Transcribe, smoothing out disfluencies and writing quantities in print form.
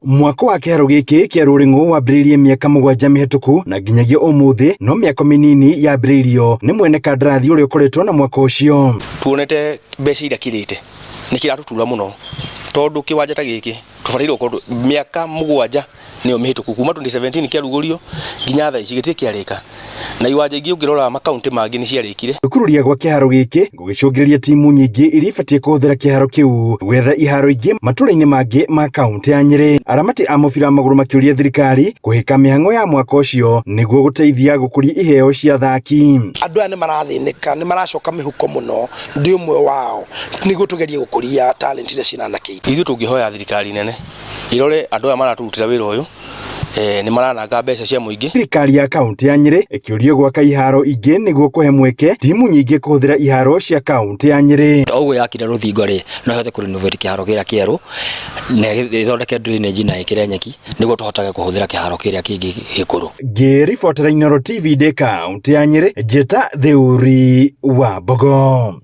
Mwako wa kĩharo gĩkĩ kĩa Rũrĩng'ũ wambĩrĩirie mĩaka 7 mĩhetũku na nginyagia ũmũthĩ no mĩako mĩnini yambĩrĩirio nĩ mwene kandarathi ũrĩa ũkoretwo na mwako ũcio. Tuonete mbeca iria kĩrĩte nĩ kĩratũtura mũno tondũ kĩwanja ta gĩkĩ tũbataire gũkorwo mĩaka 7 nĩyo mĩhĩtũku kuma 2017 kĩarugũrio nginya thaa ici gĩtirĩ kĩarĩka na iwanja ingĩ ũngĩrora makaunti mangĩ nĩ ciarĩkire. Gwĩkururia gwa kĩharo gĩkĩ gũgĩcũngĩrĩria timu nyingĩ iria ibatiĩ kũhũthĩra kĩharo kĩu gwetha iharo ingĩ matũra-inĩ mangĩ ma kaunti ya Nyĩrĩ. Aramati a mũbira wa magũrũ makĩũria thirikari kũhĩka mĩhang'o ya mwaka ũcio nĩguo gũteithia gũkũria iheo cia athaki. Andũ aya nĩ marathĩnĩka, nĩ maracoka mĩhuko mũno, ndĩ ũmwe wao, nĩguo tũgerie gũkũria talent iria ciĩna anake aitũ. Ithuĩ tũngĩhoya thirikari nene ĩrore andũ aya maratũrutĩra wĩra ũyũ nĩ marananga mbeca cia mũingĩ. Thirikari ya kaunti ya Nyĩrĩ ĩkĩũrio gwaka iharo ingĩ nĩguo kũhe mweke timu nyingĩ kũhũthĩra iharo cia kaunti ya Nyĩrĩ. O ũguo yakire rũthingo rĩ, no ĩhote kũ renovate kĩharo kĩrĩa kĩerũ na ĩthondeke drainage na ĩkĩre nyeki nĩguo tũhotage kũhũthĩra kĩharo kĩrĩa kĩngĩ gĩkũrũ. Ngĩribotera Inooro TV ndĩ kaunti ya Nyĩrĩ, njĩta Theuri wa Mbogo.